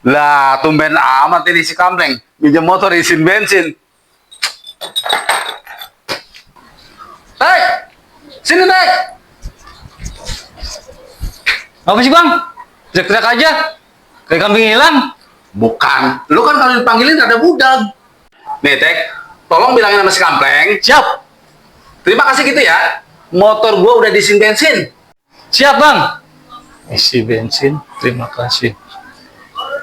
Lah, tumben amat ini si Kampleng. Minjem motor isin bensin. Tek! Sini, Tek! Apa sih bang? Teriak-teriak aja. Kayak kambing hilang. Bukan. Lu kan kalau dipanggilin ada budak. Nih, Tek. Tolong bilangin sama si Kampleng. Siap. Terima kasih gitu ya. Motor gua udah diisin bensin. Siap bang. Isi bensin, terima kasih.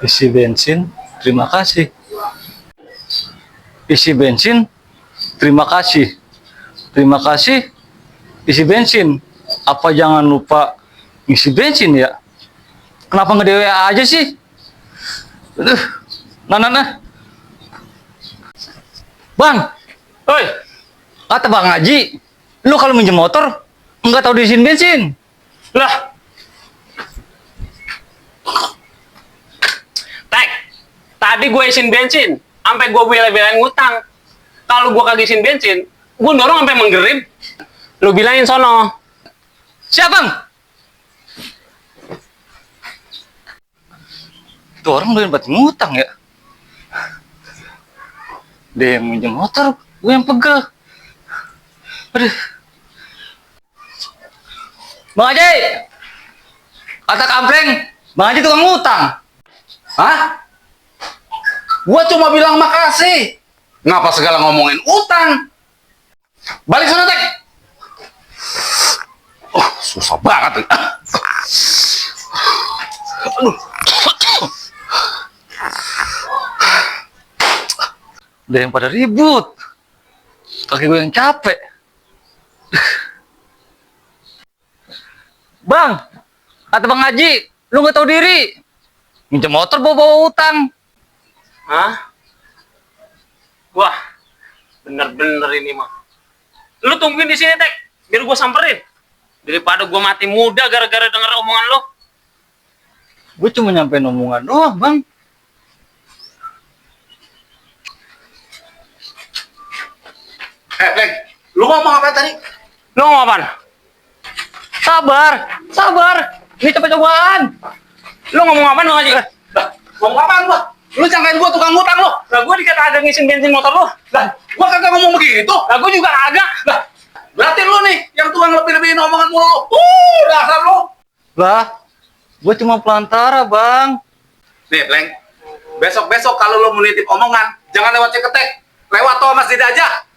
Isi bensin, terima kasih. Isi bensin, terima kasih. Terima kasih. Isi bensin. Apa jangan lupa isi bensin ya? Kenapa nggak DWA aja sih? Aduh. Nah. Bang, oi, kata Bang Haji, lu kalau minjem motor nggak tahu diisiin bensin. Lah. Tek, tadi gue isin bensin, sampai gue bela-belain ngutang. Kalau gue kagak isin bensin, gue dorong sampai menggerib. Lu bilangin sono. Siap bang. Itu orang doyan buat ngutang ya. Dia yang minjem motor, gue yang pegel. Aduh. Bang Haji, kata Kampleng, Bang Haji tukang ngutang. Hah? Gua cuma bilang makasih. Ngapa segala ngomongin utang? Balik sana, Tek. Oh, susah banget. Aduh. Udah yang pada ribut. Kaki gue yang capek. Bang, kata Bang Haji, lu nggak tahu diri. Minjem motor bawa utang. Hah? Wah, bener-bener ini mah. Lu tungguin di sini, Tek, biar gue samperin. Daripada gue mati muda gara-gara denger omongan lo. Gue cuma nyampein omongan doang, Bang. Pleng, lu ngomong apa tadi? Lo ngomong apaan? Sabar. Ini coba-cobaan. Lo ngomong apaan, Bang Haji? Ngomong apaan gua? Lu sangkain gua tukang ngutang lu? Lah gue dikata ada ngisiin bensin motor lo. Lah, gua kagak ngomong begitu. Lah gue juga agak. Lah, berarti lu nih yang tukang lebih-lebihin omongan mulu. Dasar lu. Lah, gue cuma pelantara, Bang. Nih, Pleng. Besok-besok kalau lu mau nitip omongan, jangan lewat Ciketek. Lewat tol Masjid aja.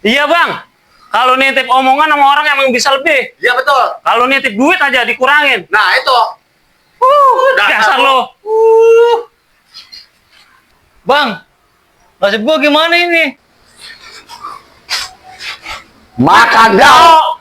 Iya, Bang. Kalau nitip omongan sama orang emang bisa lebih. Iya, betul. Kalau nitip duit aja dikurangin. Nah, itu. Dasar lo. Bang, nasib gue gimana ini? Makan dah.